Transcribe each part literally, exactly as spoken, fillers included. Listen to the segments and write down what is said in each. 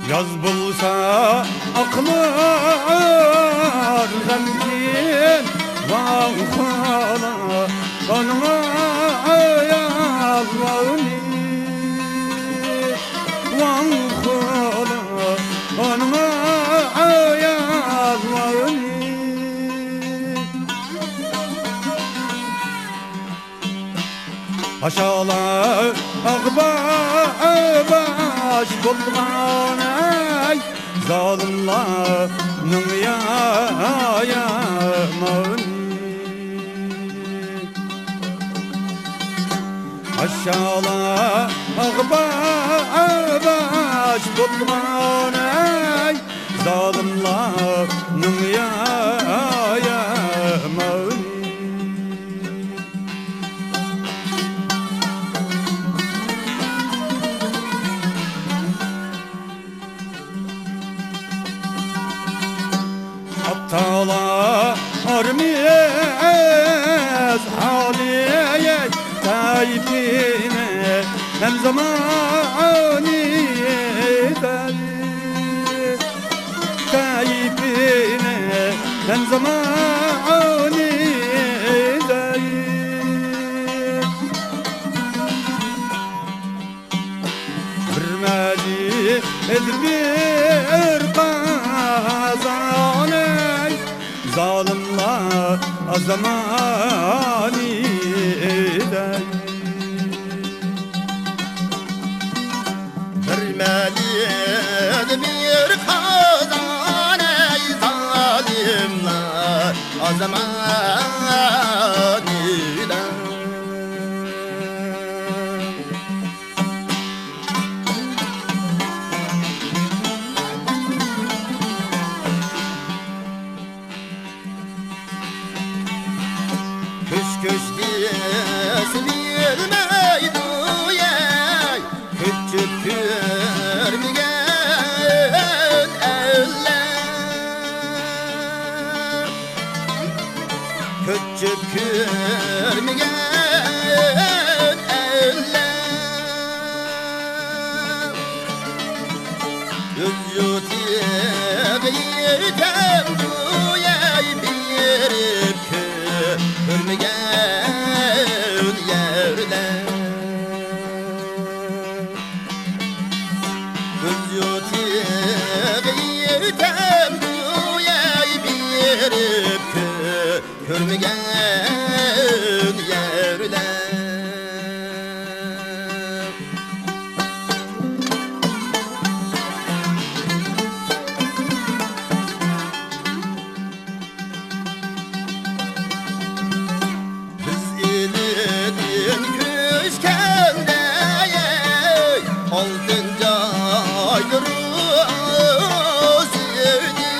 ياز بولسا ئاقلار غەمكىن، ۋاڭ خالا ئانىڭا يالۋارنى، ۋاڭ خالا ئانىڭا يالۋارنى. ئاشالا ئاغباش بولغان ئەي، زالىملارنىڭ يا-، يامانى. ئاشالا ئاغباش بولغان ئەي، زالىملارنىڭ يا-، يامانى. ئاتالا ئارمىيەس ھالى تايپىنى ھەم زامانى تايپىنى ھەم زامانى. بىر مەلى ئىدى بىر قازان ئەي، زالىملار زامانى دەي. بىر مەلى ئىدى بىر قازان ئەي، زالىملار زامانى دەي. كۆچ كۆچ دېسە بىلمەيدۇ يەي، كۆچۈپ كۆرمىگەن ئەللەر. كۆچۈپ كۆرمىگەن ئەللەر. ئۆز يۇرتىغا يېتەمدۇ يەي، بېرىپ كۆرمىگەن يەرلەر. ئۆز يۇرتىغا يېتەمدۇ يەي، بېرىپ كۆرمىگەن يەرلەر. بىز ئىلىدىن كۆچكەندە، ئالتۇن جايدا روزى ئىدى.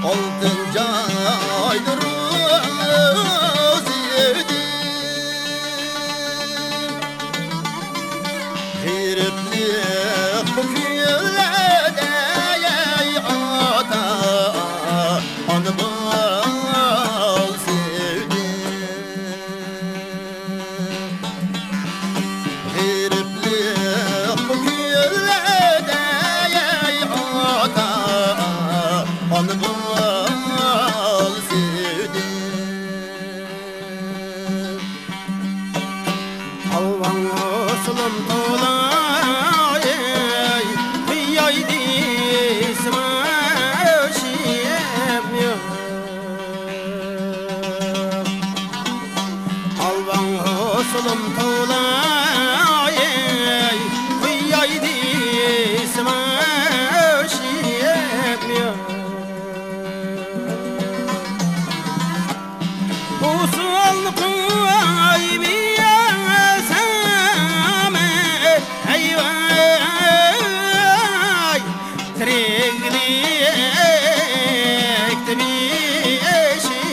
ئالتۇن جايدا روزى ئىدى. غېرىبلىق بۇ كۈنلەردە ئاتا ئانا بال سۆيدى. غېرىبلىق بۇ كۈنلەردە ئاتا ئانا بال سۆيدى. ئالۋاڭ ھوسۇلۇم تولا، ئەي، قۇياي دېسىمۇ شېئىم يوق. ئالۋاڭ ھوسۇلۇم تولا، ئەي، قۇياي دېسىمۇ شېئىم يوق. ئۇسسۇل قويمىسام، ھەي ۋاي، تىرىكلىكتە بېشىم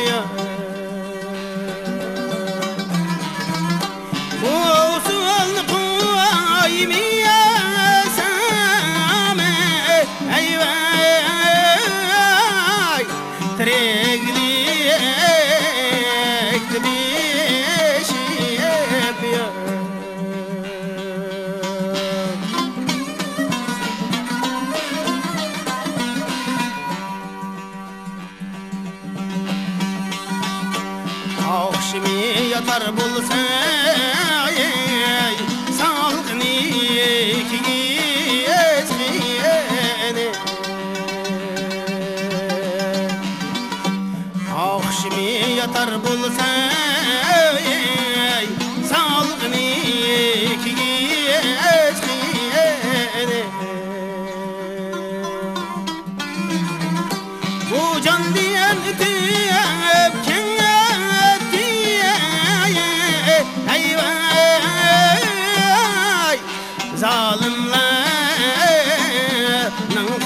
يوق. ئۇسسۇل قويمىسام، ھەي ۋاي، تىرىكلىكتە بېشىم يوق. سالغىنى كىيىزغىنى. ئاخشىمى ياتار بولسا، سالغىنى كىيىزغىنى. بۇ جاندىن ئۆتۈپ كەتتى، ھەي ۋاي، زالىملارنىڭ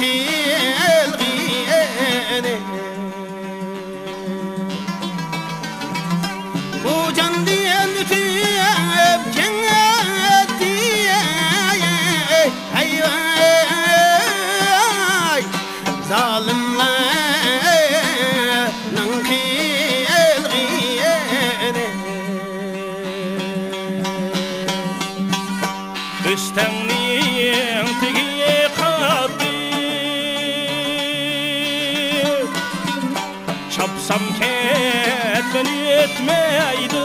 قىلغىنى. بۇ جاندىن ئۆتۈپ كەتتى، ھەي ۋاي، زالىملارنىڭ قىلغىنى. ئۆستەڭنىڭ تېگى قاتتىق، چاپسام كەتمەن ئۆتمەيدۇ،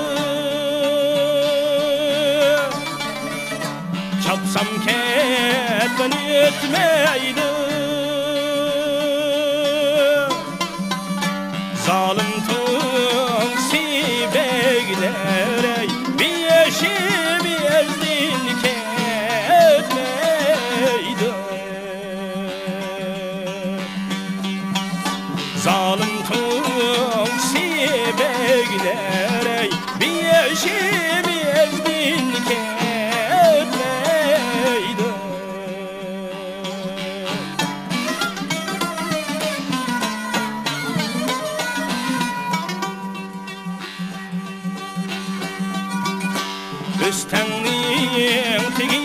چاپسام كەتمەن ئۆتمەيدۇ. زالىم تۇڭسى بەگلەر، بېشىمىزدىن كەتمەيدۇ. زالىم تۇڭسى بەگلەر، بېشىمىزدىن كەتمەيدۇ. ئۆستەڭنىڭ تېگى